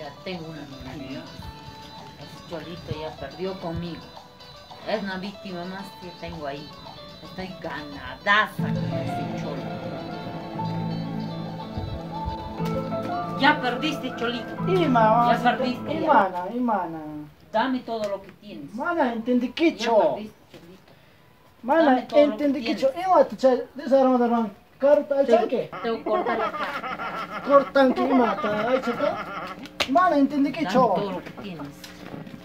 Ya tengo una víctima. Ese cholito ya perdió conmigo. Es una víctima más que tengo ahí. Estoy ganadaza con ese cholo. Ya perdiste, cholito. Ima, Ya perdiste, ya. Imana, imana. Dame todo lo que tienes. Mana Ya entendikichu. perdiste, cholito. Mana Dame todo lo que entendikichu. tienes. Ima chay desarmadarwan karuta aychanki. Te voy a cortar la cara. Cortanki imata aychata. Mana Dame entendikichu. todo lo que tienes.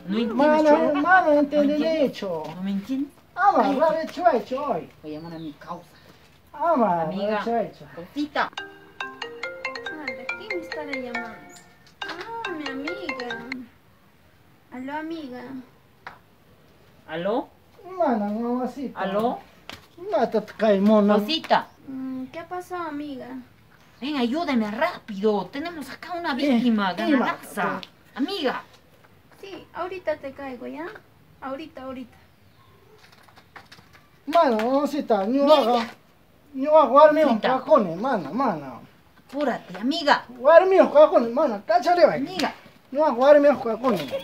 ¿No entiendes, Mana, cholo? mana entendinichu. ¿No me entiendes? Ama, rarechuaychu hoy. Voy a llamar a mi causa. Ama, Amiga. rarechuaychu. Causita. Anda, ¿quién me estará llamando? Ah, mi amiga. Aló, amiga. ¿Aló? Mana, mamacita. ¿Aló? Imata kay mona. Causita. ¿Qué pasó, amiga? Ven, ayúdame rápido. Tenemos acá una víctima, ima. ganadaza. Amiga. Sí, ahorita te caigo, ¿ya? Ahorita, ahorita. Mana, mamacita, ñuqaqa. Ñuqaqa warmiyuq Cita. kakuni, mana, mana. Apúrate, amiga. Warmiyuq kakuni, mana, kachariway. Amiga. Ñuqaqa warmiyuq kakuni. Voy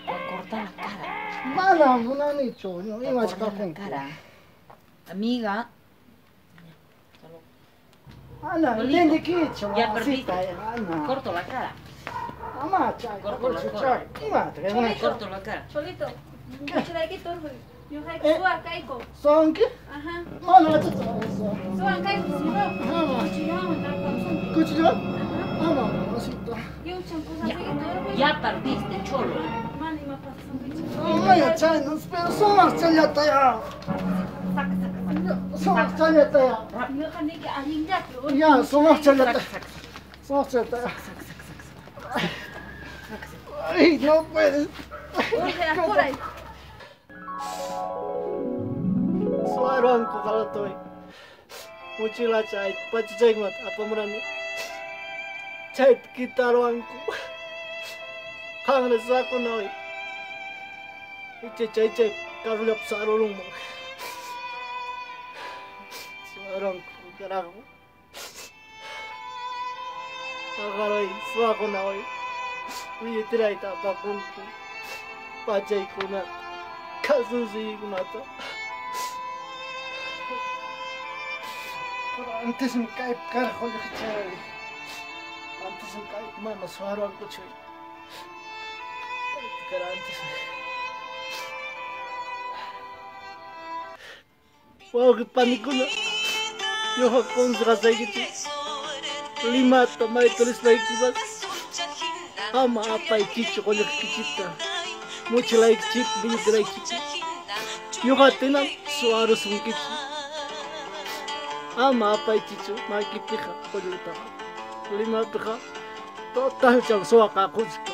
a cortar la cara. Mana munanichu, Voy a imach cortar la kakunki. cara. Amiga. Ana, Cholito. entendikichu, Ya mamacita, perdiste. ana. Corto la cara. Ama, chay, Corto la chay, cara. imata kay Cholito. Corto la cara. Cholito, mochilaykita urquy. Ñuqayku Eh. suwa kayku. Sonki? Ajá. Mana achacha eso. Suwa kayku, si no. Ama. Cuchillawan tapamusunki. Cuchillo? Ajá. Ama, mamacita. Lliwchan pusasaykita urquy. Ya perdiste, cholo. Mana ima pasasunkichu. Ama, chay, no, pero sumaq challata ya. Saca, saca, saca. Sumaq challata ya. Ñuqa niyki allinllapi urquy. Ya, sumaq challata. Saca, saca, Sumaq challata ya. saca, saca, saca, saca. Saca, saca. Ay, no puedes. Urquy, apuray. Suaruanku qalatoy. Mochila chay, pachachaykunata apamurani. Chayta kitaruanku. Qanra sakunaway. Icha chay chay karullapi sarurunman. Suaruanku carajo. Aqaray suwakunaway. Billeterayta apakunku. Pachaykunata, calzoncillokunata. Pero antes me cae carajo chay. Antes me cae mana suaruanku chay. Cara antes. Wawqi panikuna ñuqa consejasaykichik Limata mayta rispaykipas ama apaykichu qullqikichikta mochilaykichik billeteraykichik ñuqatinam suwarusunkichik ama apaychichu makipiqa qullqitaqa Limapiqa totalchan suwaqaquchka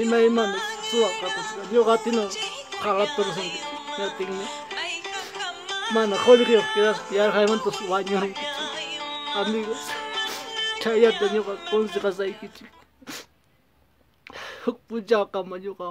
imaymana suwaqaquchka ñuqatinam qhawaturusunkichik ñatinmi mana qullqiyuq quedaspa yarqaymantas wañurunkichik. Amigos, chayata ñuqa consejasaykichik. Huk p'unchawkama ñuqa.